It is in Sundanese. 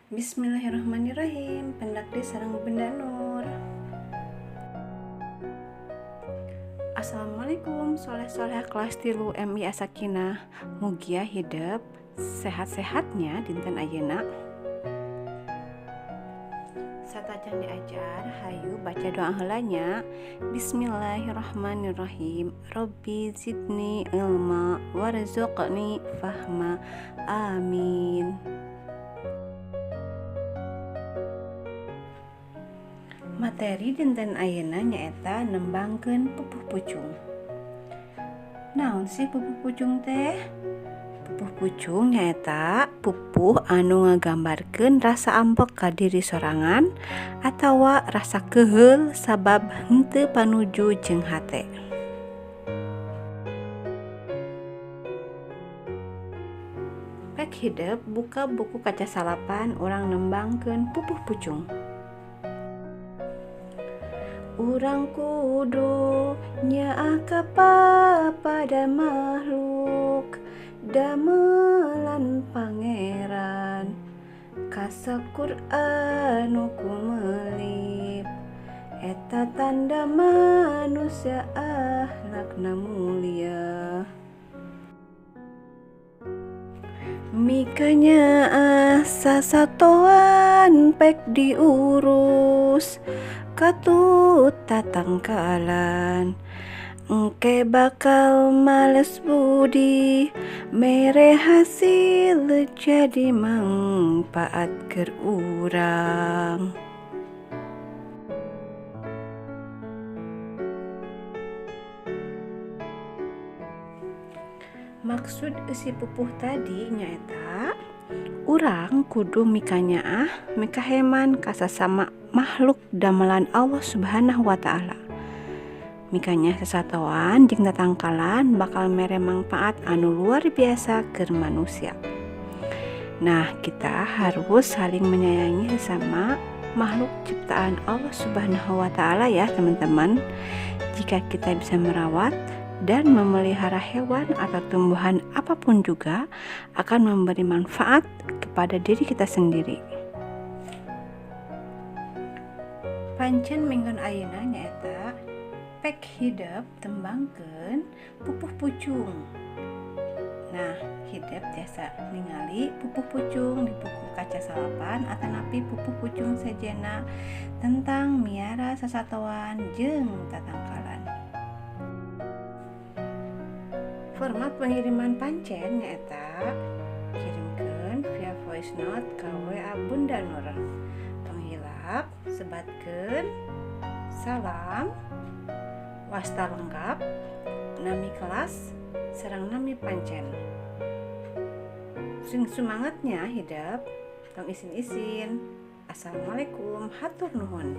Bismillahirrahmanirrahim. Pendak di sareng Bunda Nur. Assalamualaikum soleh-soleh kelas 3 MI As-Sakinah. Mugia hidep sehat-sehatnya dinten ayeuna. Satacan diajar, hayu baca doa heula nya. Bismillahirrahmanirrahim. Robbi zidni ilma warzuqni fahma. Amin. Materi dinten ayeuna nyaeta nembangkeun pupuh pucung. Naon sih pupuh pucung teh? Pupuh pucung nyaeta pupuh anu ngagambarkeun rasa ambek ka diri sorangan atawa rasa keheul sabab henteu panuju jeung hate. Pek hidep buka buku kaca salapan urang nembangkeun pupuh pucung. Urang kudu nyaah pada makhluk damelan pangeran kasakur anu kumelip eta tanda manusia ahlakna mulia. Mikanya sasatoan pek diurus katut tatangkalan engke bakal males budi mere hasil jadi mangpaat keur urang. Maksud eusi pupuh tadi nyaeta urang kudu mikanyaah mikaheman ka sasama makhluk damelan Allah Subhanahu wa Ta'ala. Mikanya sasatoan jeung tatangkalan bakal mere mangpaat anu luar biasa keur manusia. Nah, kita harus saling menyayangi sesama makhluk ciptaan Allah Subhanahu wa Ta'ala ya, teman-teman. Jika kita bisa merawat dan memelihara hewan atau tumbuhan apapun juga akan memberi manfaat kepada diri kita sendiri. Pancen minggon ayeuna nyaeta pek hidep tembangkeun pupuh pucung. Nah, hidep tiasa ningali pupuh pucung di buku kaca salapan atanapi pupuh pucung sejena tentang miara sasatoan jeung tatangkalan. Format pengiriman pancen nyaeta kirimkeun via voice note ka WA Bunda Nur. Tong hilap sebatkeun salam, wasta lengkap, nami kelas, sareng nami pancen. Sing sumangatnya hidep, tong isin-isin. Assalamualaikum, hatur nuhun.